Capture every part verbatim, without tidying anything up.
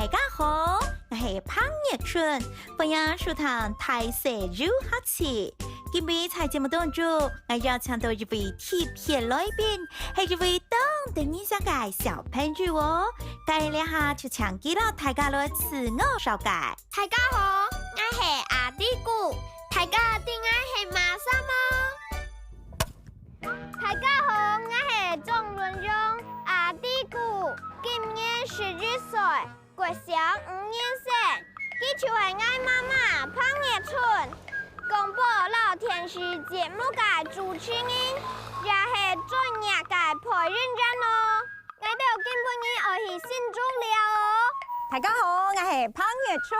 大家好，𠊎係彭月春，歡迎收聽大細遊客趣。今晡日在節目當中，𠊎邀請到一位特別來賓，係一位當得人惜个小朋友哦。該這下就請佢摎大家來自我紹介。大家好，𠊎係阿弟牯，大家知𠊎係麼儕無？大家好，𠊎係鍾倫榮，阿弟牯，今年十一歲。 國小五年生，佢就係𠊎媽媽彭月春，廣播摎電視節目个主持人，也係專業个配音員哦。𠊎兜今晡日愛去新竹尞哦。大家好，𠊎係彭月春。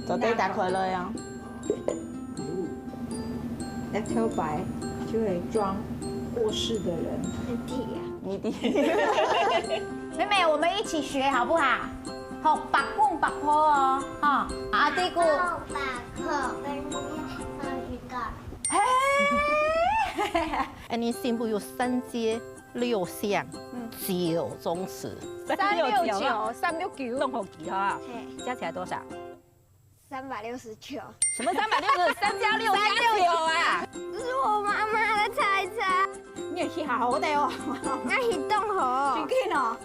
做得打開來啊。F T L白就係裝過世的人。你弟啊。你弟。妹妹，我們一起學好不好？好，白講白破哦，哈，阿弟牯。白破，白破，白破。嘿。哎，你新埔有三街六巷，嗯。九宗祠。三六九，三六九。弄好奇哈。嘿。加起來多少？三百六十九。什麼三百六十？三加六加九啊！這是我媽媽的財產。你也去好好的哦。那你懂吼？真緊哦。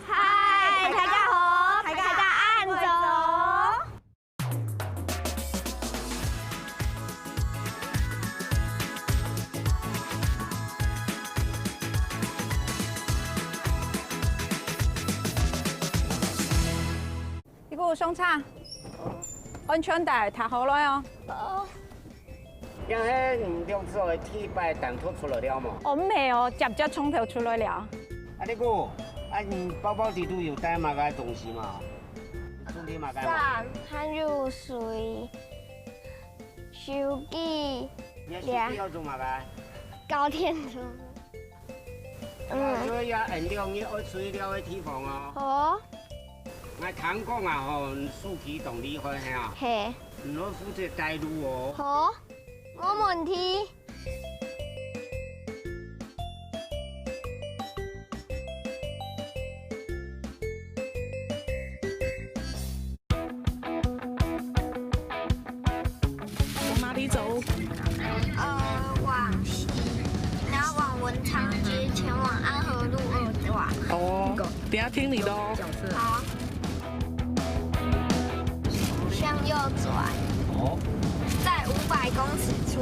嗨，大家好，大家安早。 你給我上車，安全帶提好來哦。哦。這係你兩子个第一擺單獨出來尞無？哦，毋係哦，輒輒衝頭出來尞。啊，你講，啊，你包包裡肚有帶麼个東西無？ 送你麼个無？衫，還有水、手機，你个手機愛做麼个？搞電腦。嗯。啊，所以啊，恁樣你愛注意尞个地方哦。好。𠊎聽講啊吼，你手機當厲害係啊？嘿。你愛負責帶路哦。好，無問題。 往哪裡走？呃，往西，然後往文昌街，前往安和路二段。哦，等下聽你的哦。好。 向右轉，哦。在五百公尺處。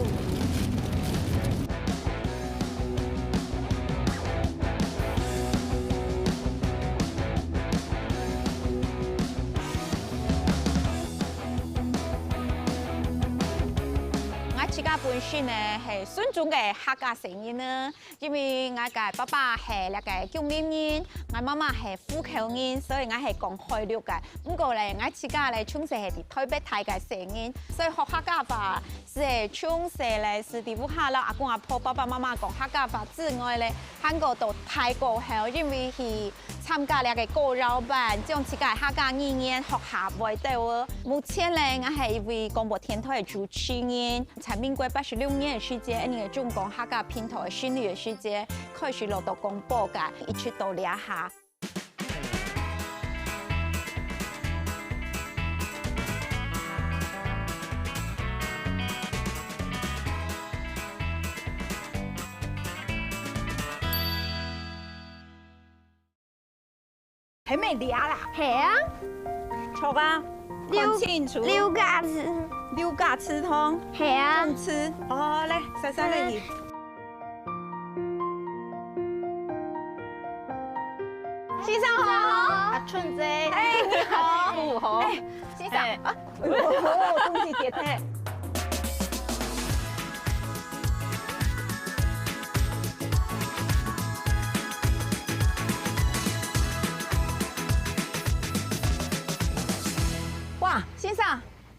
𠊎自家本身呢，係純種个客家細人呢， 因為𠊎个爸爸係這个芎林人，𠊎媽媽係湖口人，所以𠊎係講海陸个。毋過咧，𠊎自家咧，從細係在臺北大个細人，所以學客家話係從細咧，係在屋下摎阿公阿婆、爸爸媽媽講客家話之外咧，還過到大過後，因為去參加這个歌謠班，將自家个客家語言學下來个。目前咧，𠊎係一位廣播電臺个主持人。 在民國八十六年个時節，𠊎等个中廣客家頻道个成立个時節，開始落到廣播界，一直到這下。還無尞啦？係啊。著啊，看清楚。六甲祠。六甲祠堂。係啊。中祠。哦，來，姍姍入去。先生好。阿春姐。哎，你好。哎，先生。哎。啊， 哦，東西跌忒。哇，先生，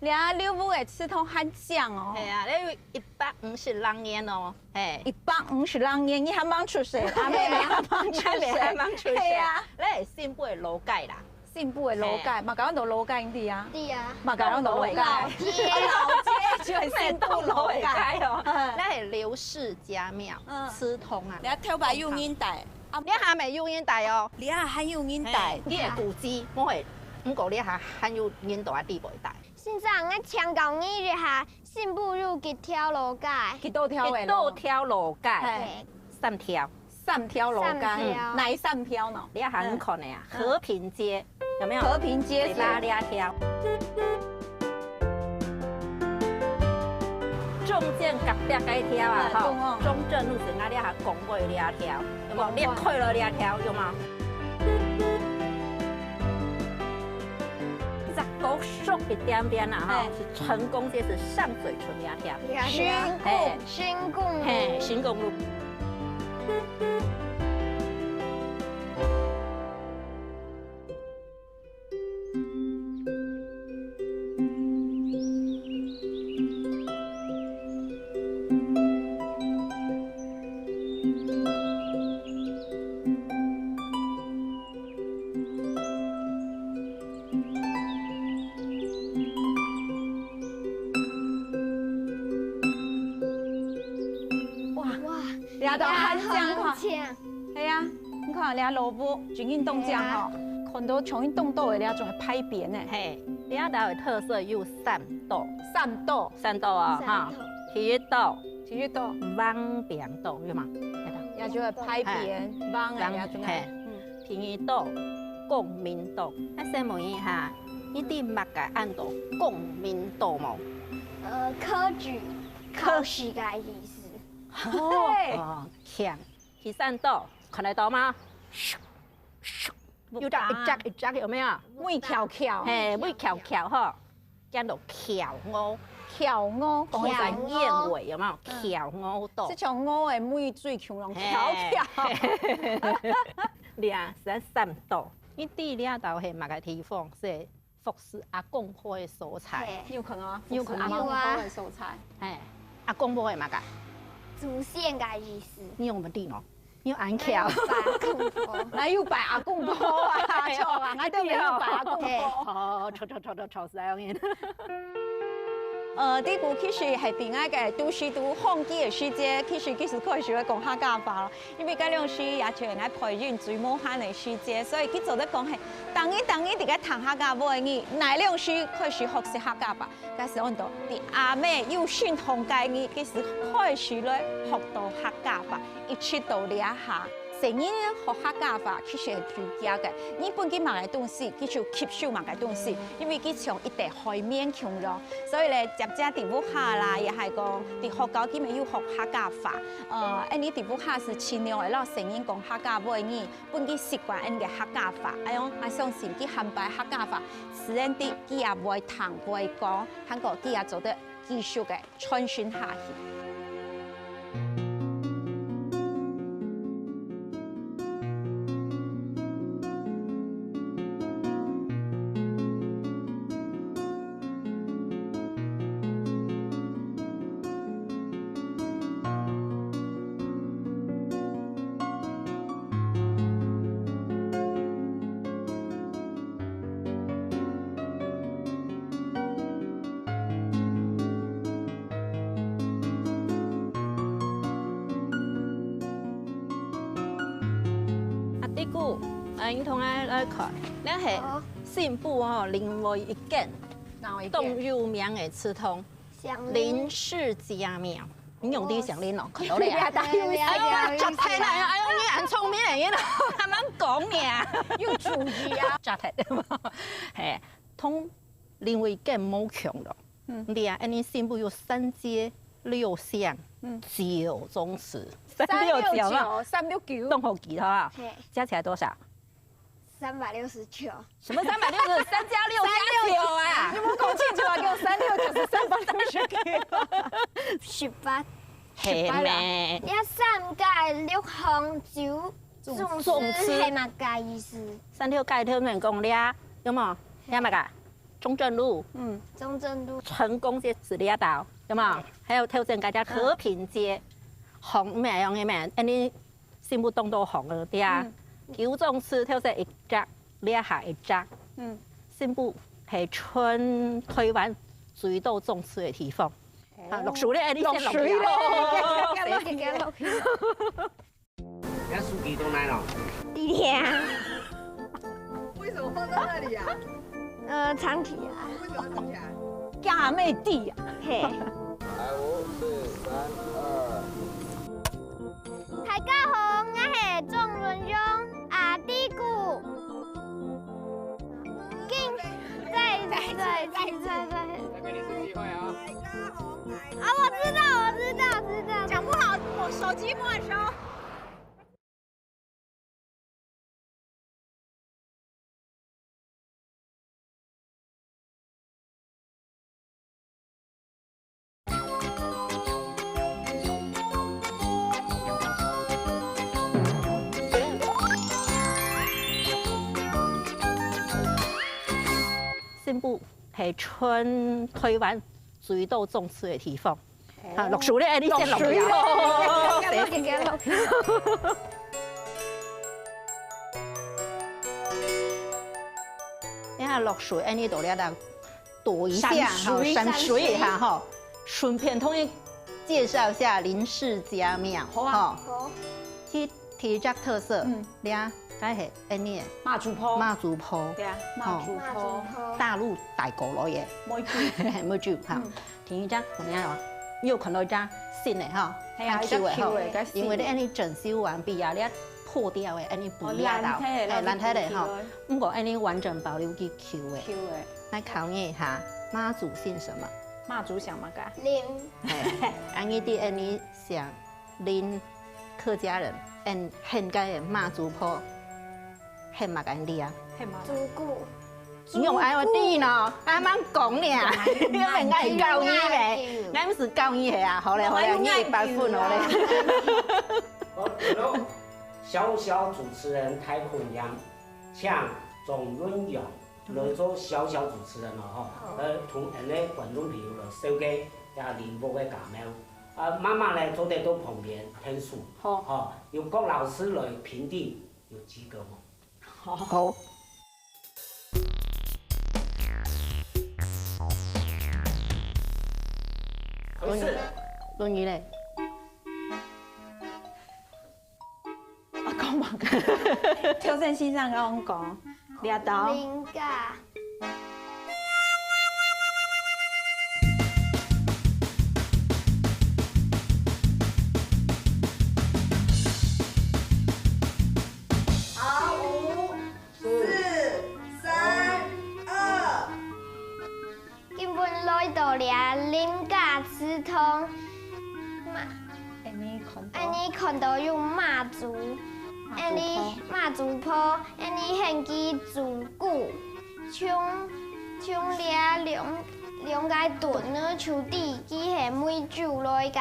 這六屋个祠堂還靚哦。係啊，這有一百五十零年哦，係。一百五十零年，你還吂出世，阿姆還吂出世。阿姆還吂出世。係啊。這係新埔个老街啦。新埔个老街，係。嘛，講到老街你知啊？知啊。嘛，講到老街。老街。哦，老街就係新埔老街。老街哦。嗯。這係劉氏家廟，嗯。祠堂啊。你看頭擺有人戴，啊，這下無有人戴哦。這下還有人戴。係，這个古蹟，毋會，毋過這下還有人戴啊，戴袂戴。 先生，𠊎請教你一下，新埔有幾條老街？幾多條个路？幾多條老街？係。三條。三條老街，三條。哪三條呢？你還看呢啊，嗯。和平街，有沒有？和平街是。北巴這條。中正隔壁該條啊，嗯，吼，中正路是𠊎這下講過這條，有沒有？你看了這條，有沒有？ 再高速一點點啦，哈，係。是成功，這是上水村這條。新公，係。新公路。係，新公路。哇，哇，這都還靚看。係啊，你看這老屋，真緊當靚吼，係啊。看到像緊當多个這種排匾呢。係，這兜个特色有三堵。三堵。三堵啊，哈，三堵。第一堵。第一堵。橫匾堵，有無？這堵。也就係排匾，係。橫个這種。橫，係。嗯。 第二堵，光明堵。啊，先問一下，你知麼个安到光明堵無？呃，科舉考試个意思。哦，哦，強。第三堵，看得到嗎？咻，咻，有隻一隻一隻，有沒有？尾翹翹。嘿，尾翹翹吼。 叫做翹鵝。翹鵝，講一下燕尾有沒有？翹鵝肚。這像鵝个尾嘴共樣翹翹。嘿。這係三堵。你知這兜係麼个地方？係服侍阿公婆个所在。嘿。有可能啊，有可能啊。服侍阿公婆个所在。嘿，阿公婆係麼个？祖先个意思。你有無知哦？ 有恁巧。哪有拜阿公婆？哪有拜阿公婆啊？著啊，𠊎兜無有拜阿公婆。哦，著著著著著，是恁樣。呃，這个其實係比𠊎个都市都荒廢个時節，其實其實開始會講客家話咯。因為該量時也全𠊎培訓最無閒个時節，所以佢做得講係，逐日逐日在該談客家話个，哪量時開始學習客家話。 該時安到，在阿姆有身痛个日，佢就開始來學到客家話，一直到這下。細人學客家話其實係最遽个，你分佢麼个東西，佢就吸收麼个東西，因為佢像一垤海綿共樣。所以咧，姐姐在屋下啦，也係講在學校佢乜有學客家話。呃，恁呢在屋下就盡量會摎細人講客家話个，分佢習慣恁个客家話。恁樣，𠊎相信佢下擺客家話，自然地佢也會聽會講。 還過佢也做得繼續个傳承下去。 啊，這个，呃，你同𠊎來看，這係新埔哦，另外一間當有名个祠堂，林氏家廟。 你用知姓林哦，看到咧啊。哎喲，絕忒啦！哎喲，你恁聰明个，你還吂講呢。有注意啊。絕忒，嘿，同另外一間無共咯。嗯。你啊，恁呢新埔有三街六巷，嗯。九宗祠，三六九啊，三六九，三六九。當好記吼啊。嘿。加起來多少？ 三百六十九。什麼三百六十？三加六加九啊！你莫講清楚啊，給我三六九是三百六十九。十八。係咩？這三街六巷九宗祠係麼个意思？三六街頭面講這，有無？這麼个？中正路，嗯，中正路。成功街係這兜，有無？還有頭先該隻和平街，紅咩樣个咩？恁呢新埔當多紅个，對啊。九總寺頭先一隻，這下一隻，嗯，新埔係全台灣最多粽子个地方。啊，落水咧，你先落水咧，落水咧。 你要手機都拿了。地铁啊。为什么放在那里啊？呃，长期啊。为什么要藏起来？假妹地啊。嘿。来，五、四、三、二。大家好，我係張文勇阿弟姑。再再再再再再。再给你一次机会啊！啊，我知道，我知道，知道。讲不好，我手机没收。 新埔係全台灣最多粽子个地方。啊，落水咧，你先落水咧。落水咧。你看落水，恁呢都來來躲一下哈，閃水，閃水一下哈。順便同你介紹一下林氏家廟，好啊。哈。好。 第一隻特色，嗯。這个係恁呢个媽祖婆。媽祖婆。對啊，媽祖婆。吼。媽祖婆。大陸帶過來个。梅酒。梅酒哈。嗯。第二隻，你看哦，你有看到一隻新个哈，係啊，較舊个哈，一隻舊个，較新个。因為你恁呢整修完畢啊，你破掉个，恁呢補一下，哦，爛忒个，嘿，爛忒个哈。爛忒个。毋過恁呢完整保留佢舊个。舊个。來考你一下，媽祖姓什麼？媽祖姓麼个？林。嘿，恁呢知恁呢姓 恁客家人，恁，恁該个媽祖婆，恁麼个字啊？恁麼个？祖姑。你用愛我知呢？愛慢講呢，因為𠊎教你咩？𠊎毋係教你係啊，好咧，好咧，你一百分好咧。好，小小主持人太困難，請張文勇來做小小主持人咯，吼，好。來同𠊎个觀眾朋友來紹介一下林屋个家廟。 呃，媽媽呢，做得到旁邊𢯭手。好。吼，由各老師來評定有及格無？好。好。開始。輪椅咧。啊，講麼个？挑戰先生剛剛講，這兜。林家。 好，五、四、三、二。今晡來到這林家祠堂，媽，恁呢看到。恁呢看到有媽祖，媽祖婆。恁呢媽祖婆，恁呢喊佢祖姑。 像，像這兩，兩个墩仔就知佢係梅州來个。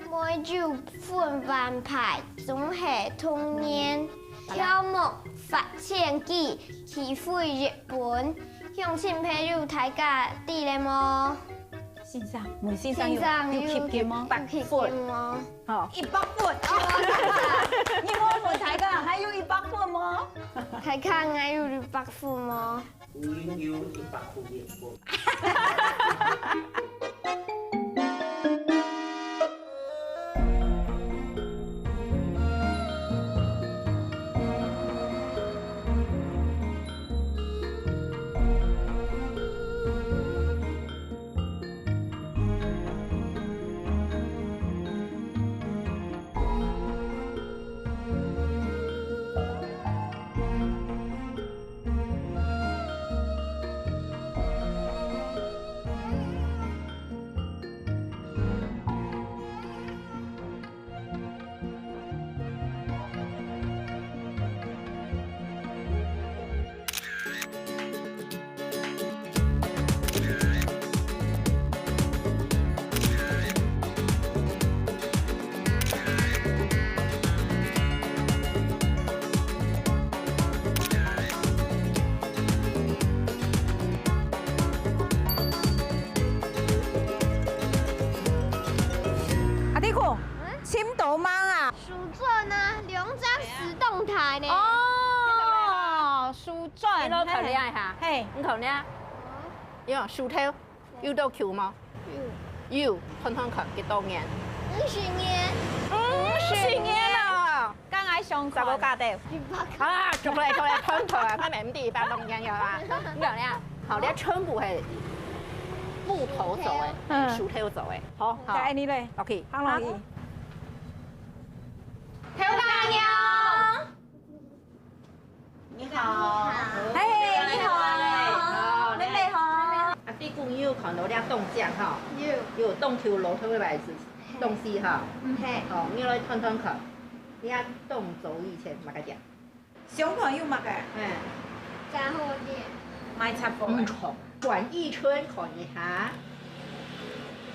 梅州分灣派，總係同源。跳木發現佢，起飛日本。鄉親朋友大家知了無？先生，梅先生有，先生有，有及格無？有及格無？吼。一百分。你問問大家，還有一百分無？大家還有一百分無？ 你有一百分，一分。轉，你來看這一下，嘿。你看這，有樹頭，有到樹無？有。有，看看看，幾多年？五十年。五十年了。跟𠊎相款。十個加點。一百個。啊，出來，出來，看出來，看毋知一百多年了啊。你看這，好，這全部係木頭做个，嗯。樹頭做个。好，好。該你咧？OK。行落去。好。頭家娘。 你好。嘿，你好。好，妹妹好。啊，對公園有看到這洞井吼？有。有洞口落頭來係東西吼？嗯。嘿。好，你來看看看，你看洞走以前麼个店？相同有麼个？嗯。雜貨店。賣雜貨个。嗯，好，轉一圈看一下。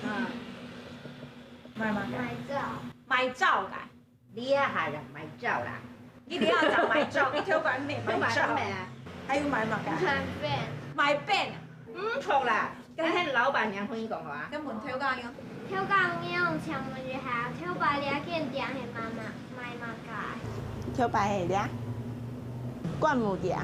嗯。賣麼个？賣灶。賣灶个。 這下人賣灶啦。你這下正賣灶，你頭擺毋係賣灶。賣麼个啊？還有賣麼个？賣餅。賣餅。毋著啦，該係老闆娘同你講話。該問頭家娘。頭家娘，請問一下，頭擺這間店係賣麼，賣麼个？頭擺係這，灌木店，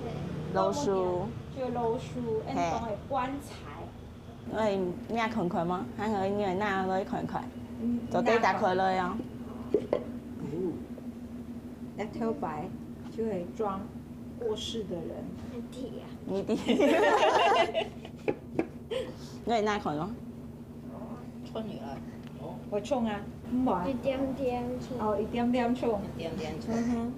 對。老樹。就老樹，嘿。恁多个棺材。 哎，你也看看嘛，還好你也拿來看看，嗯，做得打開來哦。哦，那頭擺就會裝過世的人。你弟啊。你弟。你也拿看咯。沖你啊。我沖啊，毋好啊。一點點沖。哦，一點點沖。一點點沖。嗯哼。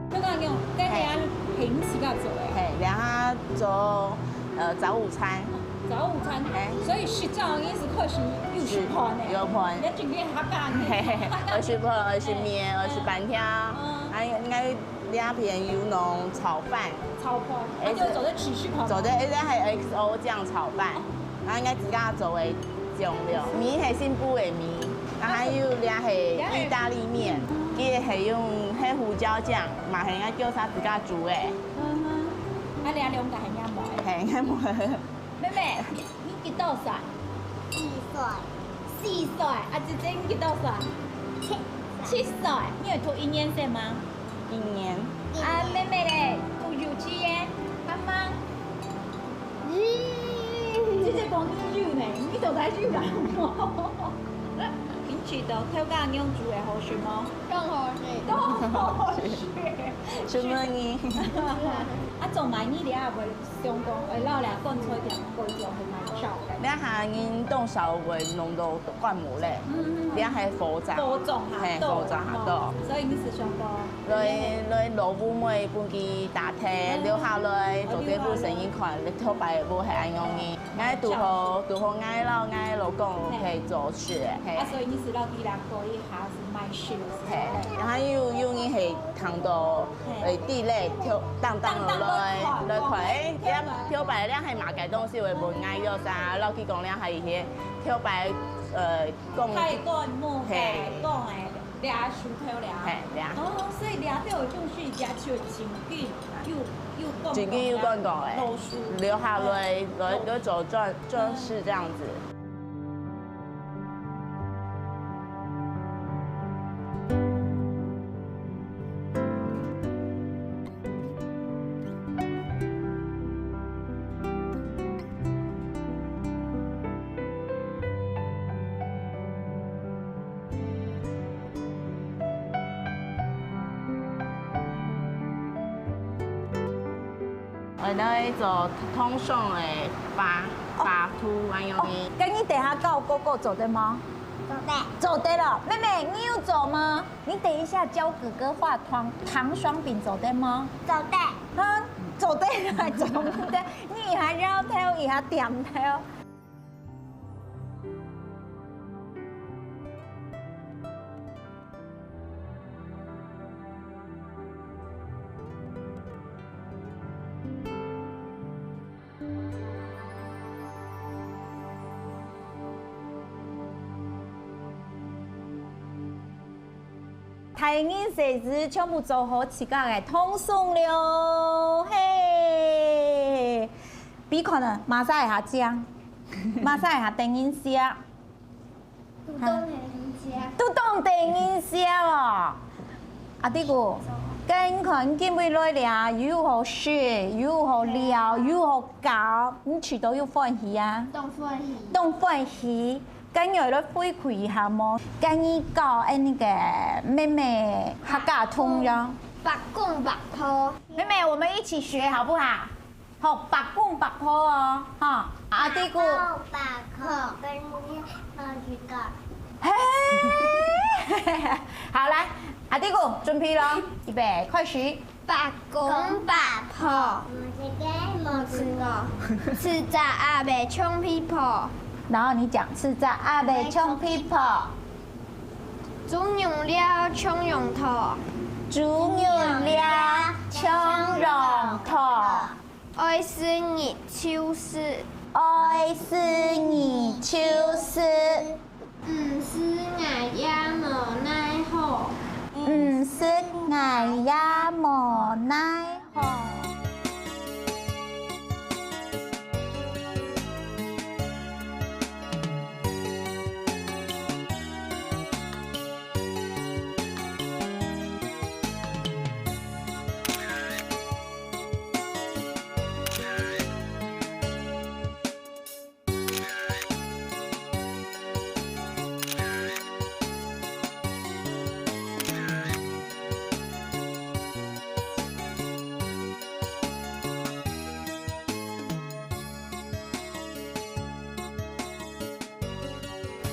就講用，該等下平時要做个。嘿，然後做，呃，早午餐。早午餐，嘿。所以食朝已經係開始有食飯呢。有飯。你今天還敢呢？嘿嘿嘿，愛食飯，愛食麵，愛食粄條。嗯。啊，應該這片有弄炒飯。炒飯，欸，啊，就做得持續飯。做得，欸，這還有X O醬炒飯。哦。 啊，應該自家做个醬料，米係新埔个米，啊，還有這係義大利麵，佢係用黑胡椒醬，嘛係𠊎舅媽自家煮个。嗯哼，啊，這兩個還愛買。係，愛買。妹妹，你幾多歲？四歲。四歲，啊，姐姐你幾多歲？七歲。七歲，你有讀一年生嗎？ 一年。啊，妹妹咧，讀幼稚園，阿媽。姐姐講你幼呢，你到底幼啊？你試著頭家娘煮个好食無？當好食。當好食。承蒙你。啊，做麼个你這下會想講，會摎這間ก๋วย店改做係賣燒个？這下人當少會弄到 灌木咧，嗯，嗯，嗯。這係火葬，火葬下，嘿，火葬下，哦，對。所以你係想講，來，來老屋尾分佢打忒，嗯，留下來，哦，做得分細人看，你頭擺無係恁樣个。𠊎堵好，堵好𠊎摎𠊎老公可以做事，嘿。啊，所以你係摎佢兩個一下係賣燒，係無？嘿，然後又，又你係 聽到，欸，地雷跳，當當落來，來看，欸，這頭擺這係麼个東西會分𠊎有啥，摎佢講這係一些頭擺，呃，講，大灌木，嘿。大灌个，這樹頭這。嘿，這。哦，所以這頭就係這就真久，又，又灌，真久又灌過欸，老樹。留下來，來，來做裝，裝飾這樣子。 𠊎來做通常个花。白兔恁樣个。該你等下教哥哥做得無？做得。做得了，妹妹，你有做嗎？你等一下教哥哥畫糖糖霜餅做得嗎？做得。哈，做得還做毋得？你一下搖頭，一下點頭。 大人細子全部做好自家个糖霜了，嘿！比看啊，抹煞一下醬，抹煞一下等人食。 都當得人食。都當得人食哦。阿弟牯，該你看今晡來了，又好食，又好尞，又好搞，你食到有歡喜啊？當歡喜。當歡喜。該你愛來回饋一下無？該你教恁呢个妹妹客家童謠。白公白婆。妹妹，我們一起學好不好？ 好，白公白婆哦，哈，阿弟牯。白公白婆，跟你好幾個。嘿，好，來，阿弟牯，準備咯，預備，開始。白公白婆，無食个，無食个，食隻鴨仔唱皮婆。然後你講，食隻鴨仔唱皮婆。豬肉了，醬油糖。豬肉了，醬油糖。 愛食日就食，愛食日就食，毋食𠊎也無奈何，毋食𠊎也無奈何。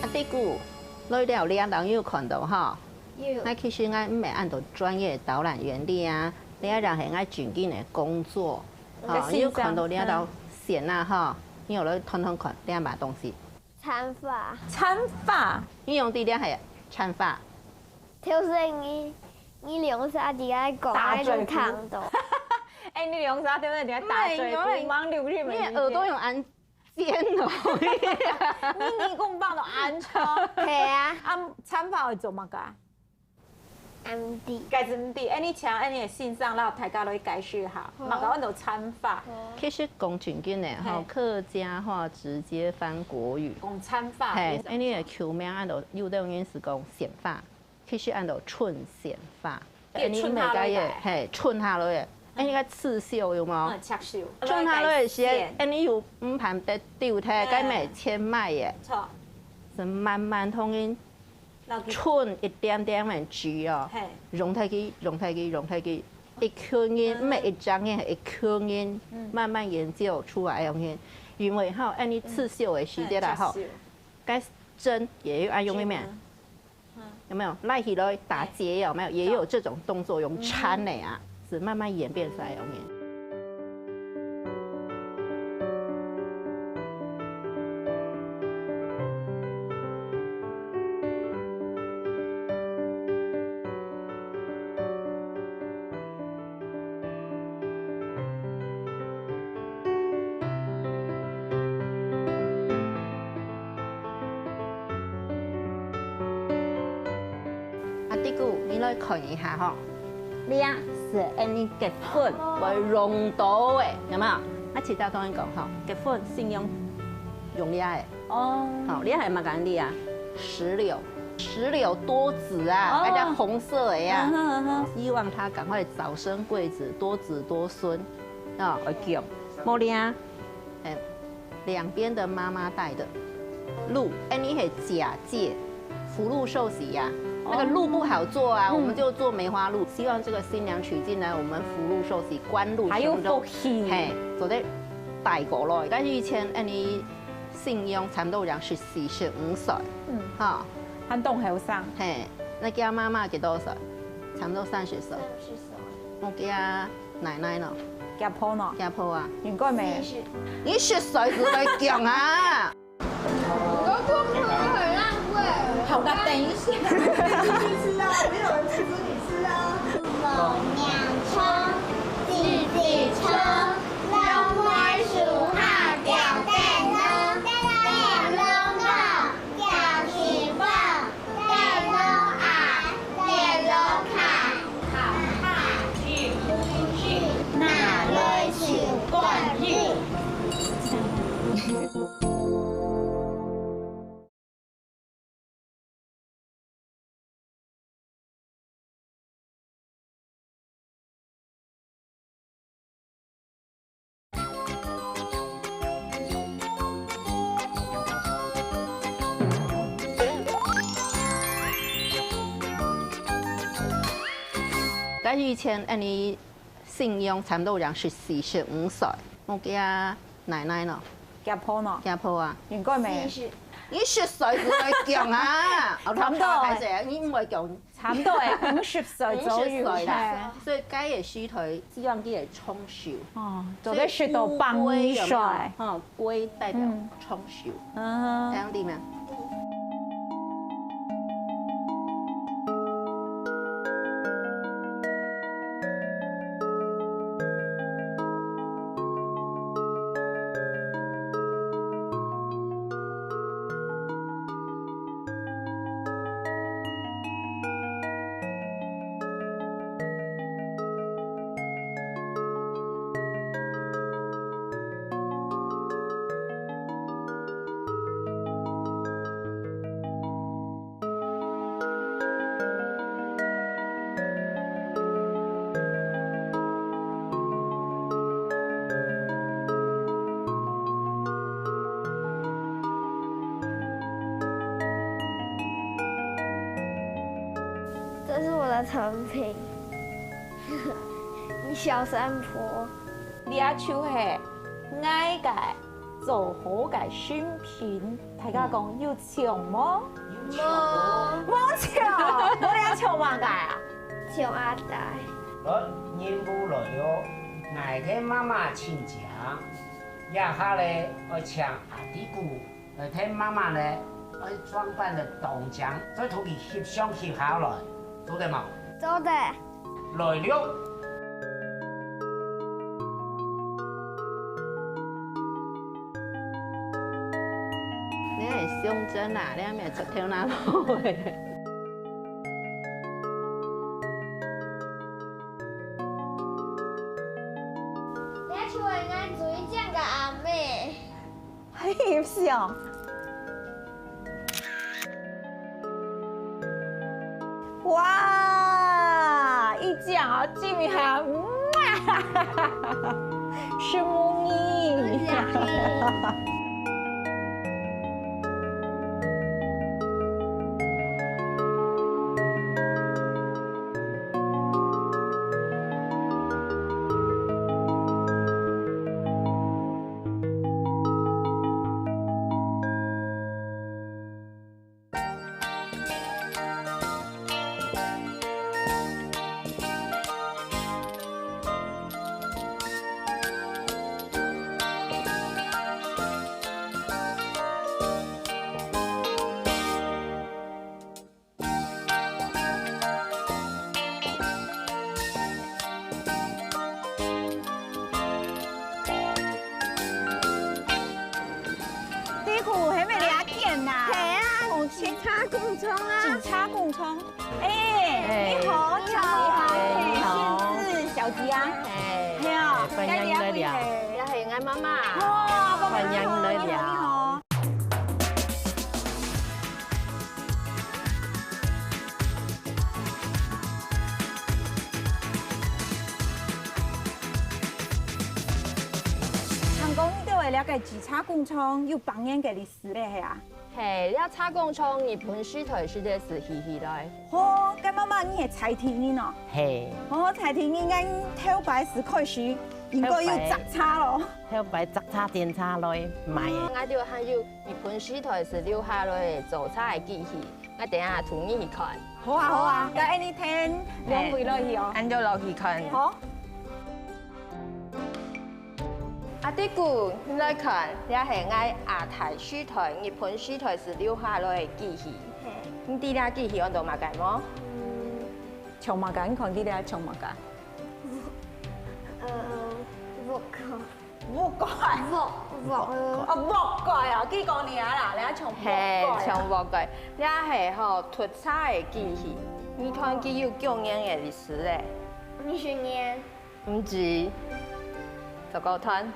阿弟牯，來尞尞，當有看到吼。有。該其實𠊎毋係恁多專業導覽員哩啊，這也係𠊎正經个工作。吼，你有看到這兜線啊吼，你有來看看看，這麼東西？ 田花。田花。你仰知這係田花？頭先你，你兩儕在該講，打嘴鼓。𠊎就聽到。哎，你兩儕頭先在該打嘴鼓，毋係，因為吂留意。你个耳朵有恁尖哦。你耳公放到恁長。係啊。啊，田花會做麼个啊？ 毋知。該係毋知，恁呢請恁呢个先生摎大家來解釋下，好。麼个安到田花。好。其實講正經个吼，嘿。客家話直接翻國語。講田花，嘿，有啥？恁呢个舊名安到有兜人係講蓆花，其實安到春蓆花。對，恁呢春下來个。應該个，嘿，春下來个。恁呢个刺繡有無？嗯，刺繡。春下來个時，來改線。恁呢有毋盼得丟忒，嘿。該毋係千買个。著。係慢慢同人 春一點點个枝哦，嘿。用忒去，用忒去，用忒去，一群人，嗯。毋係一隻人，係一群人，嗯。慢慢研究出來个東西。因為吼，恁呢刺繡个時節啦吼，嗯，刺繡。該針也有愛用个咩？嗯。有沒有？拉起來打結有沒有？也有這種動作，用纏个啊。 係慢慢演變出來个東西。阿弟牯，你來看一下吼。 這係恁呢結婚會用到个，有無？啊，其他同人講吼，結婚先用，用這个。哦。好，這係麼个呢啊？石榴，石榴多子啊，哦。該隻紅色个啊。嗯哼，嗯哼。希望它趕快早生貴子，多子多孫，啊，會強。無這啊， 哎，兩邊的媽媽帶的。祿，哎，你係姐姐，福祿壽喜呀，那個祿不好做啊，哦。我們就做梅花祿。希望這個新娘娶進來，我們福祿壽喜，官祿，還有福氣。嘿，做得帶過來。但是以前，哎，你新娘差不多正係四十五歲，嗯，哈，還當後生。嘿，該厥媽媽幾多歲？差不多三十歲。三十歲。𠊎厥奶奶呢？厥婆呢？厥婆啊。應該無。四十。你十歲就來講啊？我做朋友很浪費。好，那等一下。吃啊，沒有人阻止你吃啊。 該以前，恁呢新娘差不多正係四十五歲，𠊎厥奶奶呢？厥婆呢？厥婆啊。應該無。四十。你十歲就來講啊？哦，差不多。歹勢啊，你毋會講。差不多誒，五十歲左右。五十歲啦，嘿。所以該个時代，希望佢會長壽。哦，做得食到百二歲。所以烏龜有沒有？哈，龜代表長壽。嗯。這樣對嗎？ 這是我的成品，小山坡。這就係𠊎个 做好个新品，大家講有像無？有像無？無像，無像像麼个啊？像阿呆。來，任務來了，𠊎个媽媽請假，這下咧愛請阿弟牯來替媽媽咧，愛裝扮得當靚，再同佢翕相翕下來，做得無？做得。 來了。你係胸針啊，你還沒有出頭那路欸。你還去問俺最靚个阿妹。 翕相。哇，一張啊，這下，哇，承蒙你。這個係毋係這間啊？係啊，哦，紙車工廠啊。紙車工廠。哎，哎，你好，你好，你好。哎，你好。是小吉啊？哎，係啊，哎，歡迎來了。該你阿妹咧？這係𠊎媽媽。哇，歡迎來了。你好，你好。 聽講你兜个這個紙車工廠有百年个歷史咧，係啊？係，這車工廠日本時代時節就起起來。哦，該媽媽你係在地人哦？係。哦，在地人，恁頭擺就開始應該有摘茶咯。後擺摘茶、煎茶來賣个。𠊎兜還有日本時代時留下來做茶个機器，𠊎等下㧡你去看。好啊，好啊，該恁樣𢯭兩位落去哦。恁樣落去看。好。阿弟牯，你來看，這係𠊎阿太時代、日本時代時留下來个機器。你知這機器安到麼个無？像麼个？你看佢這像麼个？ 呃，木瓜。木瓜。木，木。哦，木瓜啊，佢講你啊啦，你啊像木瓜啊。係，像木瓜。這係吼，㧡茶个機器。你看佢有幾多年个歷史咧？五十年。毋止。再過看。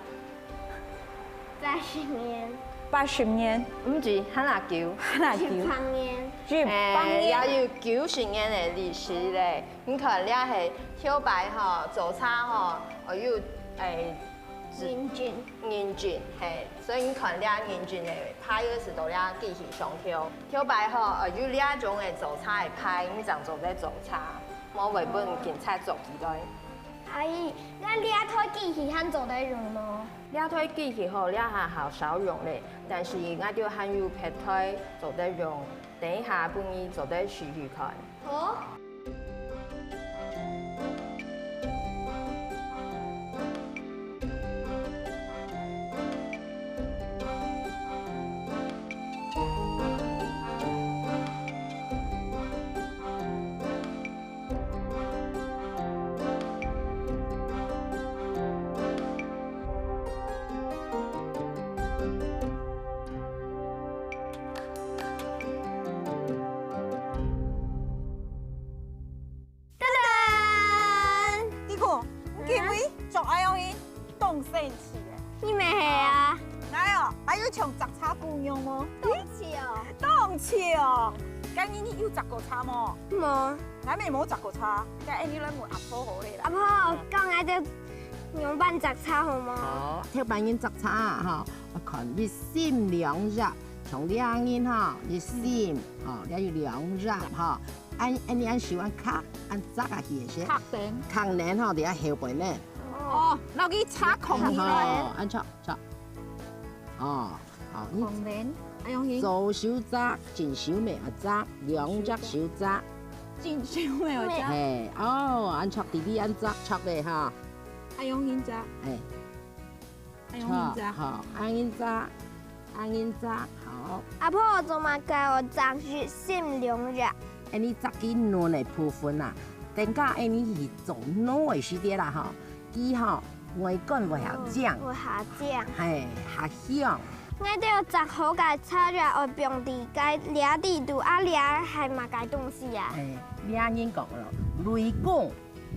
八十年。八十年。毋止，還較久。還較久。一百年。一百年。欸，也有九十年个歷史咧。 你看，這係頭擺吼，做茶吼，哦，有，欸，認證。認證，係，所以你看，這認證个牌仔係到這機器上頭。頭擺吼，哦，有這種个做茶个牌，你正做得做茶，無會分警察捉起來。阿姨，該這台機器還做得用無？這台機器吼，這下較少用咧，但是𠊎兜還有別台做得用，等一下分你做得試試看。 好。噔噔！你看，你今晡日著恁樣去，當生趣个。你乜係啊？𠊎哦，還有像摘茶姑娘無？當趣哦。當趣哦！該你有摘過茶無？無。𠊎乜無摘過茶，該恁樣來問阿婆好咧啦。阿婆，教𠊎兜仰般摘茶好無？好，頭擺人摘茶啊，吼，愛看一心兩葉，像這人吼，一心，吼，這有兩葉吼。 恁，恁樣恁手恁揢，恁摘啊去个先。揢等。揢等吼，在後背呢。哦，摎佢插空起來。哦，恁樣，恁樣。哦，好，你空等，恁樣去。左手摘，正手乜愛摘，兩隻手摘。正手乜愛摘。嘿，哦，恁樣直直恁樣摘，揢个哈。恁樣去摘。嘿。 恁樣仔。好，恁樣仔，恁樣仔，好。阿婆，做麼个愛摘一心兩葉？恁樣摘佢嫩个部分啊，等下恁樣去做粄个時節啦吼，佢吼，外觀會較靚。哦，會較靚。嘿，較香。𠊎兜摘好个茶葉愛放在該這裡肚，啊這係麼个東西啊？嘿，這人講咯，雷公。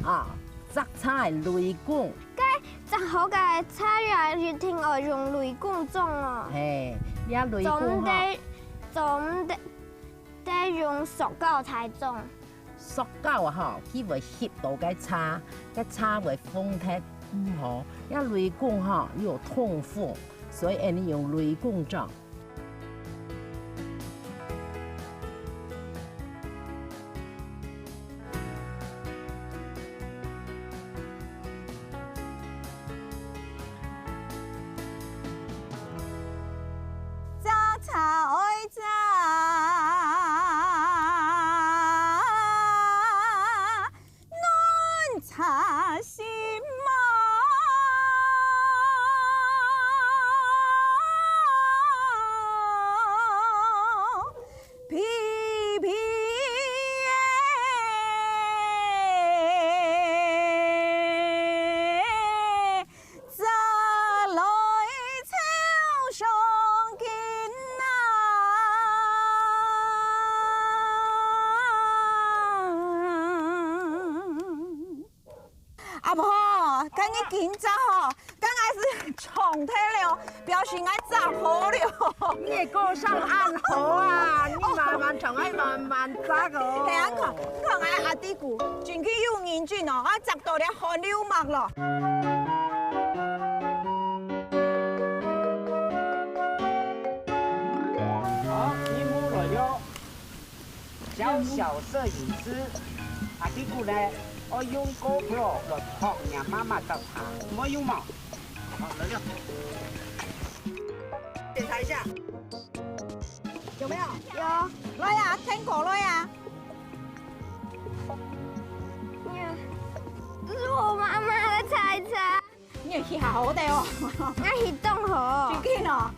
啊，摘茶个雷公。該摘好个茶葉一定愛用雷公種哦。嘿，這雷公吼。做毋得，做毋得，得用塑膠來種。塑膠啊吼，佢會翕到該茶，該茶會風忒毋好。這雷公吼，又有通風，所以恁樣用雷公種。 摘茶愛摘，嫩茶心毛。 皮皮耶，摘來炒上筋啊！ 阿婆，今日今朝吼，剛開始長忒了，表示𠊎摘好了。你个歌聲恁好啊，你慢慢唱，愛慢慢摘哦。係啊，你看，你看，𠊎阿弟牯，真个有認真哦，啊，摘到了汗流脈了。好，題目來了。 小小攝影師，阿弟牯呢？哦，我用GoPro來拍你媽媽倒茶，沒有嗎？好，來了。檢查一下。有沒有？有。來啊，蘋果來啊。這是我媽媽的採茶。你有去好好的哦。那去當好。就緊哦。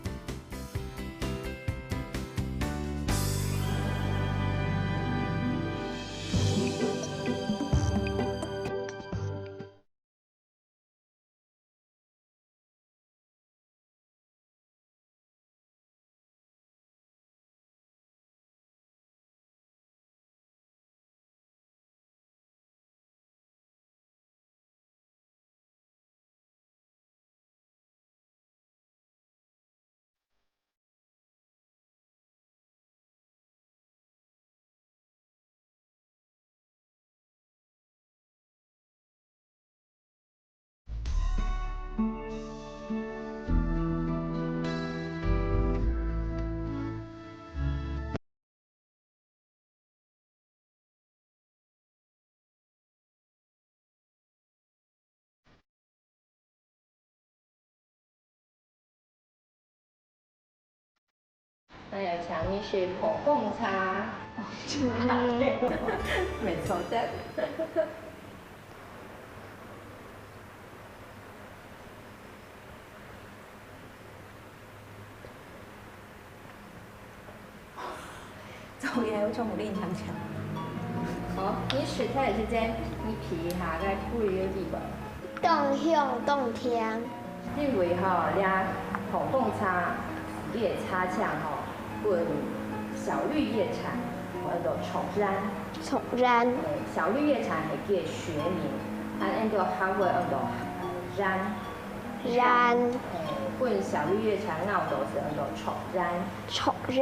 那有請你食膨風茶。沒錯的。做嘢好像有恁強強。好，你食茶个時間，你鼻下个氣有味無？當香當甜。因為吼，這膨風茶，佢个茶青吼，分小綠葉蟬，安到著蟬。著蟬。欸，小綠葉蟬係佢个學名，啊，安到客話安到蟬。 蟬。欸，分小綠葉蟬咬到係安到著蟬。著蟬。欸，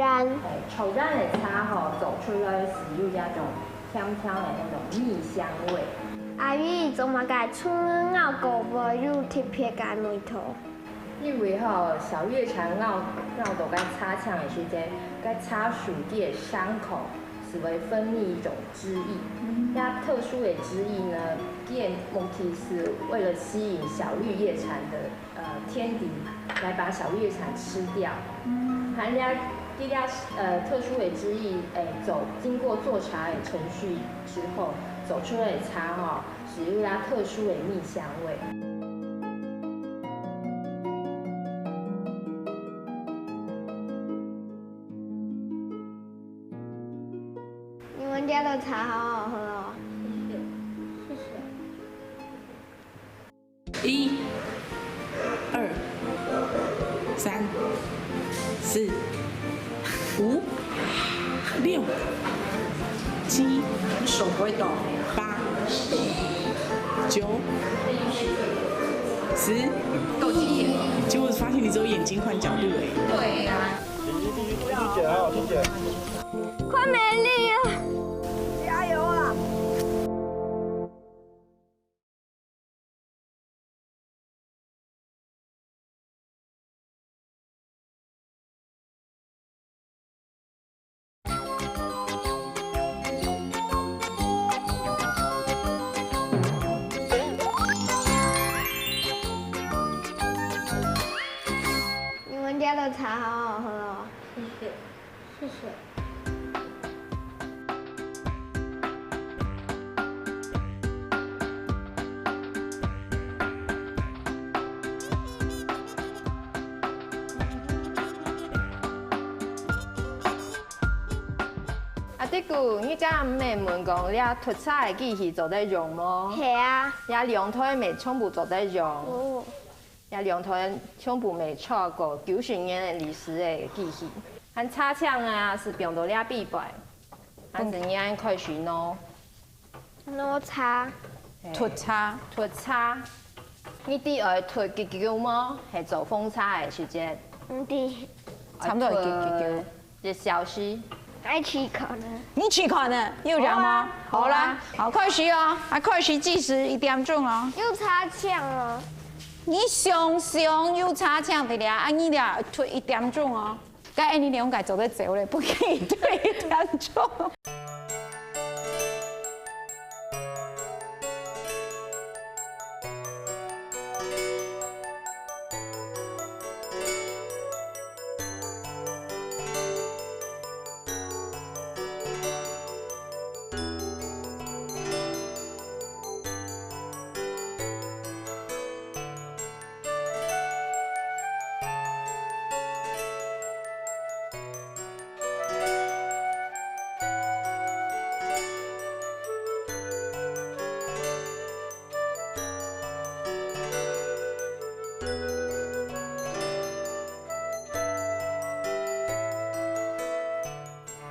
著蟬个茶吼，做出來係有一種甜甜个那種蜜香味。阿姨，做麼个竹仔咬過會有特別个味道？因為吼，小綠葉蟬咬，咬到該茶青个時節，該茶樹个傷口係會分泌一種汁液。該特殊个汁液呢，佢个目的係為了吸引小綠葉蟬的 呃，天敵來把小綠葉蟬吃掉。嗯。含這，這个，呃，特殊个汁液，欸，做，經過做茶个程序之後，做出來个茶吼，係有它特殊个蜜香味。你們家的茶好好喝哦。謝謝，謝謝。 一、二、三、四、五、六、七、手不會動。八、九、十。夠幾點？结果发现你只有眼睛换角度而已。对呀。你，你，你，你去剪啊，去剪。快没力了。加油啊！ 你們家的茶好好喝哦。謝謝。 謝謝。阿弟牯，你今毋係問講這脫茶个機器做得用無？係啊。這兩台乜全部做得用。哦。 這兩台全部乜超過九十年个歷史个機器。含茶青啊，係放到這壁背，還係你愛開始㧌。㧌茶。嘿。脫茶。脫茶。你知愛脫幾久無？係做風茶个時節。毋知。差不多愛幾，幾久？ 一小時。愛試看呢。你試看呢？有這樣嗎？好啊。好啦，好，開始哦，啊，開始計時一點鐘哦。有茶青哦。你想想有茶青个咧，啊，你咧，拖一點鐘哦。該恁樣兩個做得走咧，不可以拖一點鐘。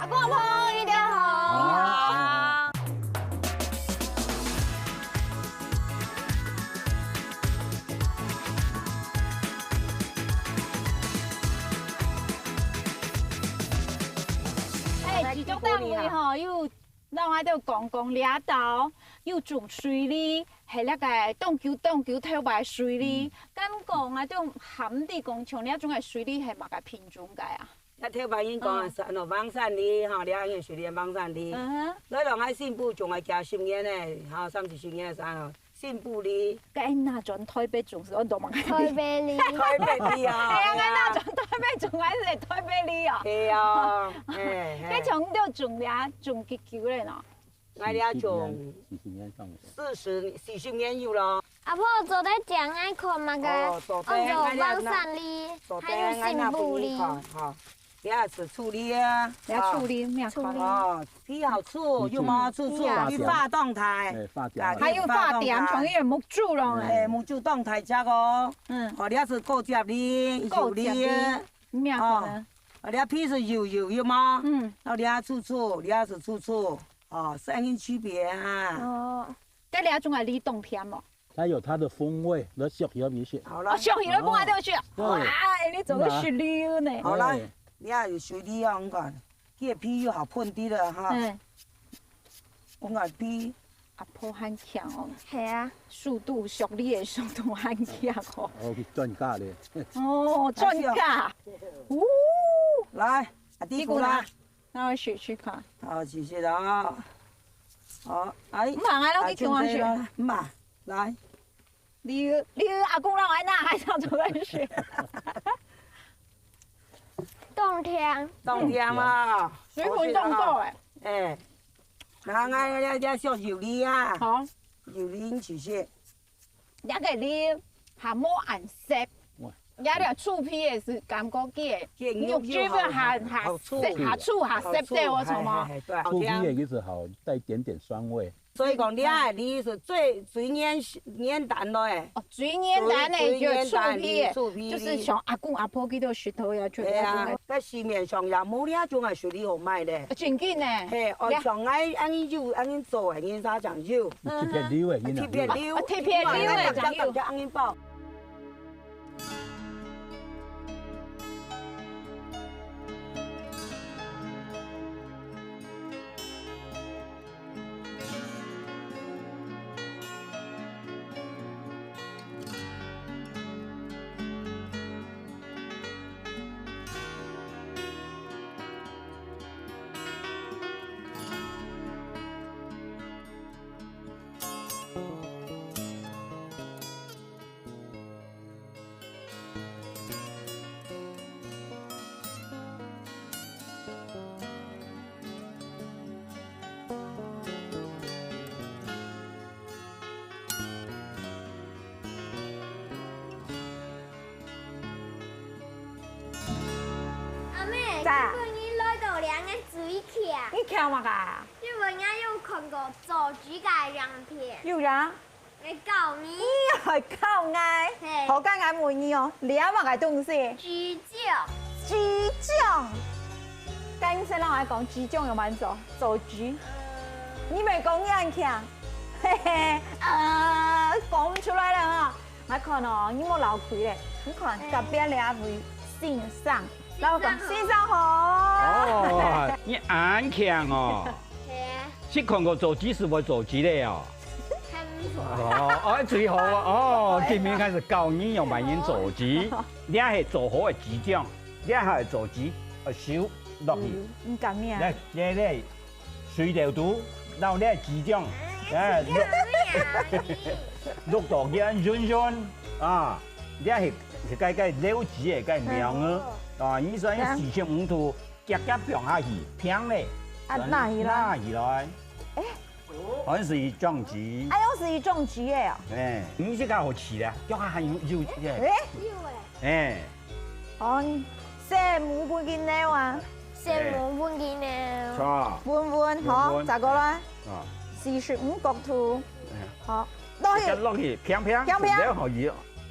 泡泡一定要好。哎，這種單位吼，又 讓𠊎兜講講這兜，又種水梨，係這个當久當久頭擺水梨。敢講啊，種含地講像這種个水梨係麼个品種个啊？該頭擺人講啊，嗯。山哦，黃山梨，吼，這个水梨黃山梨。嗯哼。來，人愛新埔種个幾十年呢，吼，三四十年个山哦。 新埔梨。該拿轉台北種係安到麼个梨？台北梨。台北梨啊，哎呀，該拿轉台北種還係台北梨啊？係啊，嘿，嘿。該像你兜種了，種幾久了呢？𠊎這種四十年，四十年上下。四十、四十年有了。阿婆做得講𠊎看麼个？哦，做得，安到黃山梨，做得，還有新埔梨。𠊎拿分你看，哈。 這係處理啊，這處理，啊。咩款？哦，皮好粗，有毛粗粗，皮啊。又化當大。哎，化掉了。啊，還有化掉，又化當大。像有目珠咯，哎。哎，目珠當大隻哦。嗯。哦，這係果汁梨，果汁梨。有梨。咩款呢？哦，啊，這皮係幼幼，有無？嗯。哦，這粗粗，這係粗粗。哦，聲音區別啊。哦。該這種个梨當甜無？ 它有它的風味，來削皮皮吃。好了。哦，削皮皮分𠊎兜食。對。哇，哎，你做个食梨呢？好了，對。你看有水梨啊，你看，這皮又好碰滴了哈。嗯。我看皮。阿婆還強哦。係啊。速度，削梨个速度還強哦。哦，專家咧。哦，專家。哦。來，啊，弟弟啦。 那我試試看。好，試試啊。好，哎，毋好，𠊎落去聽下先。哎，毋好，來。你，你阿公讓𠊎拿，還想做个事。當甜。當甜啊。水分當多哎。哎，那，那，那，那，小油梨啊。好。油梨試試。 這个梨還無恁澀，哇。這个脆皮个係感覺佢个肉質還，還，還脆，還脆，還澀个，有無？係，係，係，對，好香。脆皮个其實好，帶一點點酸味。所以講，這个梨係最，最原，原旦來个。哦，最原旦个就脆皮个，最，最原旦个，脆皮个。就係像阿公阿婆佢兜食到个，就係。係啊，該市面上也無這種个水梨好賣咧。真緊呢。係，哦，像𠊎，𠊎有，𠊎做个，人家講有。 特別溜个，特別溜，啊，特別溜个，特別溜个，特別溜个。阿姆，今晡日來到這个水塹。你塹麼个啊？因為𠊎有看過做紙个影片。有呀。𠊎教你。你還教𠊎？係。好，該𠊎問你哦，這麼个東西？紙張。紙張。該你先同𠊎講，紙張用麼个做？做紙。你毋講你恁強。嘿嘿，呃，講毋出來了哈。 𠊎看哦，你無漏氣咧。你看，隔壁這位先生，摎𠊎講，先生好。哦，你恁強哦。係啊。識看過做紙係會做紙个哦。還毋錯。哦，哦，最好啊。哦，今晡日開始教你用麼个做紙。這係做好个紙張，這係做紙，呃，收落去。嗯，你講咩啊？來，來，來。 水豆肚，摎這紙張，哎，摎到佢恁軟軟啊，這係，係該，該溜紙个該苗仔，啊，你算四十五度，夾夾放下去，平咧，啊，拿起來。拿起來。哎。好像係一張紙。哎喲，係一張紙个啊。哎，你這个好試咧，腳下還有，有，哎。有哎。哎。 哦，細母分佢扭啊。細母分佢扭。著。穩穩，好，穩穩。再過來。啊。四十五角度。哎。好，落去。落去，平平，平平。然後佢，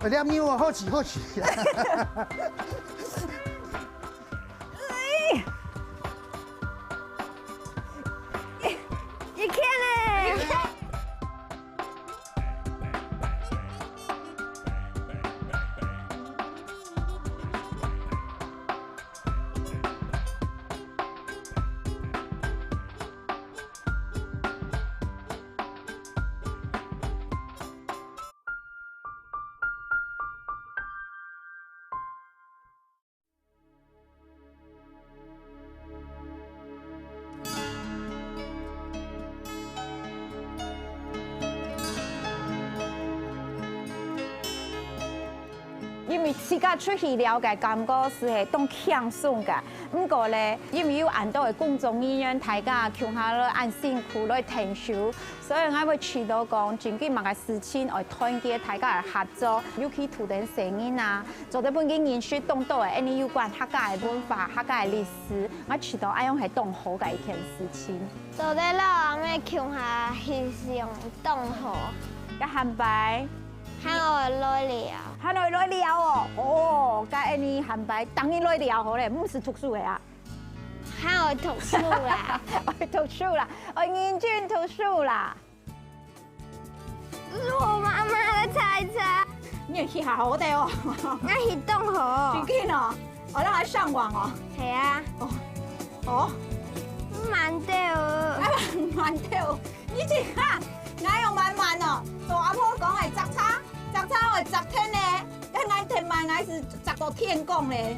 哎，你毋要啊，好奇，好奇。一千嘞！因為自家出去尞个感覺係當輕鬆个。毋過咧，因為有恁多个工作人員，大家共下來恁辛苦來𢯭手，所以𠊎會試著講，真經麼个事情愛團結大家个合作，尤其渡等細人啊，做得分佢認識當多个，恁呢有關客家个文化、客家个歷史，𠊎試著恁樣係當好个一件事情。做得摎阿姆共下翕相當好。該下擺 還愛來尞。還愛來尞哦。哦，該恁呢下擺逐日來尞好咧，毋使讀書个啊。還愛讀書啦。愛讀書啦，愛認真讀書啦。這是我媽媽的菜菜。你也翕好好个哦。那翕當好。真經哦，哦，讓他上網哦。係啊。哦，哦，慢兜哦。啊，慢兜。 你這下哪有慢慢哦？做阿婆講个摘茶，摘茶愛摘天呢，該𠊎天慢，𠊎係摘到天光咧。